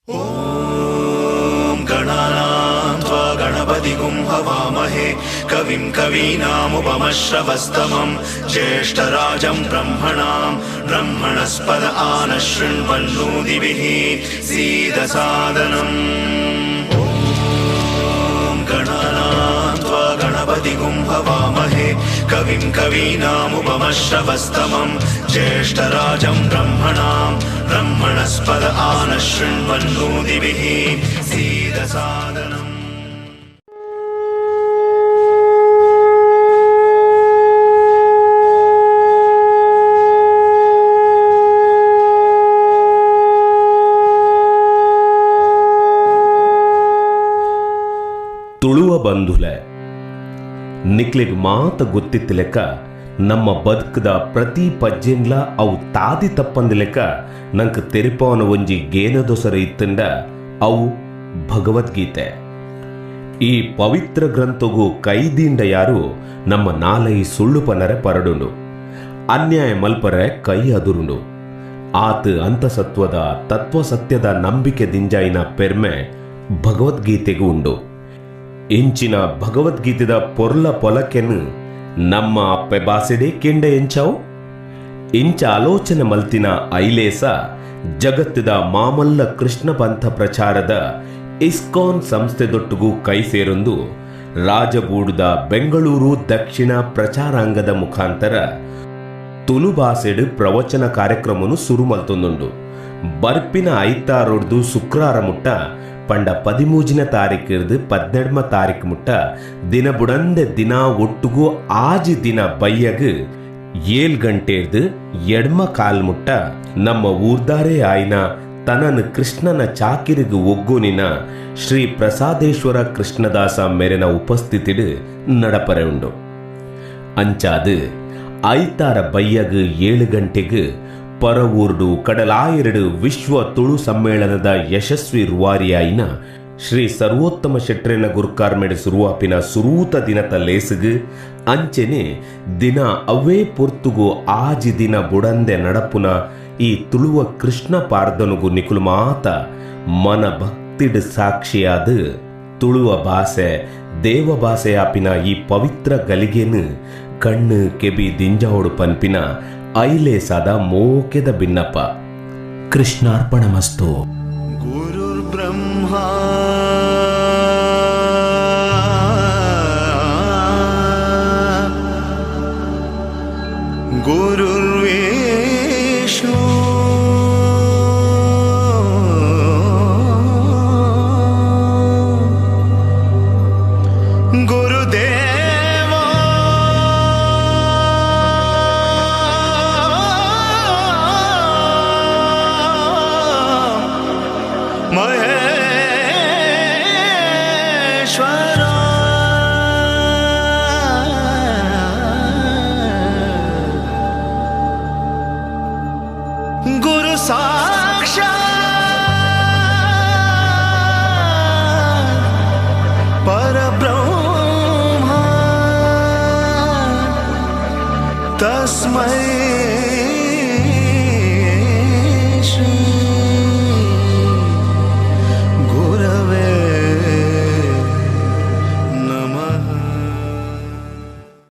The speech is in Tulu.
ಓಂ ಗಣಾನಾಂ ತ್ವಾ ಗಣಪತಿಗುಂ ಹವಾಮಹೇ ಕವಿಂ ಕವೀನಾಮುಪಮಶ್ರವಸ್ತಮಂ ಜ್ಯೇಷ್ಠರಾಜಂ ಬ್ರಹ್ಮಣಾಂ ಬ್ರಹ್ಮಣಸ್ಪದ ಆನಃ ಶೃಣ್ವನ್ನೋತಿಭಿಃ ಸೀದಸಾದನಂ. ಓಂ ಗಣಾನಾಂ ತ್ವಾ ಗಣಪತಿಗುಂ ಹವಾಮಹೇ ಕವಿಂ ಕವೀನಾಮುಪಮಶ್ರವಸ್ತಮಂ ಜ್ಯೇಷ್ಠರಾಜಂ ಬ್ರಹ್ಮಣಾಂ ಬ್ರಹ್ಮಣಸ್ಪದ ಆನಃ ಶೃಣ್ವನ್ನೋತಿಭಿಃ ಸೀದಸಾದನಂ. ತುಳುವ ಬಂಧುಲೆ ನಿಕ್ಲೆಗ್ ಮಾತ ಗೊತ್ತಿತ್ತು ಲೆಕ್ಕ ನಮ್ಮ ಬದುಕದ ಪ್ರತಿ ಪಜ್ಜೆನ್ಲ ಅವು ತಾದಿ ತಪ್ಪಂದ ಲೆಕ್ಕ ನಂಗೆ ತೆರಿಪವನ ಒಂಜಿ ಗೇನದೊಸರ ಇತ್ತಂಡ ಅವು ಭಗವದ್ಗೀತೆ. ಈ ಪವಿತ್ರ ಗ್ರಂಥಗೂ ಕೈದಿಂಡ ಯಾರು ನಮ್ಮ ನಾಲೈ ಸುಳ್ಳು ಪನರೆ ಪರಡುಂಡು, ಅನ್ಯಾಯ ಮಲ್ಪರೆ ಕೈ ಅದುರುಂಡು. ಆತ ಅಂತಸತ್ವದ ತತ್ವ ಸತ್ಯದ ನಂಬಿಕೆ ದಿಂಜಾಯಿನ ಪೆರ್ಮೆ ಭಗವದ್ಗೀತೆಗೂ ಉಂಡು. ಇಂಚಿನ ಭಗವದ್ಗೀತೆದ ಪೊರ್ಲ ಪೊಲಕೆನ್ ನಮ್ಮ ಅಪ್ಪೆ ಬಾಸೆಡೆ ಕೆಂಡ ಎಂಚಾವು ಇಂಚ ಆಲೋಚನೆ ಮಲ್ತಿನ ಐಲೇಸ ಜಗತ್ತಿದ ಮಾಮಲ್ಲ ಕೃಷ್ಣ ಪಂಥ ಪ್ರಚಾರದ ಇಸ್ಕಾನ್ ಸಂಸ್ಥೆದೊಟ್ಟಿಗೂ ಕೈ ಸೇರೊಂದು ರಾಜಬೂಡುದ ಬೆಂಗಳೂರು ದಕ್ಷಿಣ ಪ್ರಚಾರಾಂಗದ ಮುಖಾಂತರ ತುಳು ಬಾಸೆಡು ಪ್ರವಚನ ಕಾರ್ಯಕ್ರಮನು ಸುರು ಮಲ್ತೊಂದುಂಡು. ಬರ್ಪಿನ ಐತಾರೊಡ್ದು ಶುಕ್ರಾರ ಮುಟ್ಟ ಪಂಡ 13ನೇ ತಾರೀಕಿರ್ದು 12ನೇ ತಾರೀಕು ಮುಟ್ಟ ದಿನ ಬುಡಂದೆ ದಿನ ಒಟ್ಟುಗೂ ಆಜಿ ದಿನ ಬಯ್ಯಗ್ 7 ಗಂಟೆರ್ದು ಎಡ್ಮ ಕಾಲ್ ಮುಟ್ಟ ನಮ್ಮ ಊರ್ದಾರೆ ಆಯ್ನ ತನನ್ ಕೃಷ್ಣನ ಚಾಕಿರಿಗು ಒಗ್ಗೋನಿನ ಶ್ರೀ ಪ್ರಸಾದೇಶ್ವರ ಕೃಷ್ಣದಾಸ ಮೇರೆನ ಉಪಸ್ಥಿತಿಡು ನಡಪರೆ ಉಂಡು. ಅಂಚಾದು ಐತಾರ ಬಯ್ಯಗ್ 7 ಗಂಟೆಗೆ ಪರವೂರ್ಡು ಕಡಲಾಯೆರಡು ವಿಶ್ವ ತುಳು ಸಮ್ಮೇಳನದ ಯಶಸ್ವಿ ರುವಾರಿಯಾಯಿನ ಶ್ರೀ ಸರ್ವೋತ್ತಮ ಶೆಟ್ರೆನ ಗುರ್ಕಾರ್ಮೆಡ್ ಸುರುವಾಪಿನ ಸುರೂತ ದಿನತ ಲೇಸುಗು ಅಂಚೆನೆ ದಿನ ಅವೇ ಪೊರ್ತುಗು ಆಜಿ ದಿನ ಬುಡಂದೆ ನಡಪುನ ಈ ತುಳುವ ಕೃಷ್ಣ ಪಾರ್ದನುಗು ನಿಕುಲು ಮಾತ ಮನ ಭಕ್ತಿಡ್ ಸಾಕ್ಷಿಯಾದ ತುಳುವ ಭಾಷೆ ದೇವ ಭಾಷೆಯಾಪಿನ ಈ ಪವಿತ್ರ ಗಲಿಗೆನು ಕಣ್ಣು ಕೆಬಿ ದಿಂಜಾವಡು ಪನ್ಪಿನ ಐಲೇಸಾದ ಮೋಕೆದ ಬಿನ್ನಪ್ಪ. ಕೃಷ್ಣಾರ್ಪಣಮಸ್ತು. ಗುರುರ್ ಬ್ರಹ್ಮ ಗುರುರ್ವಿಷ್ಣು ಗುರುದೇವ ಮಹೇಶ್ವರ. ಗುರು ಸಾಕ್ಷಾತ್ ಪರಬ್ರಹ್ಮ ತಸ್ಮೈ ಶ್ರೀ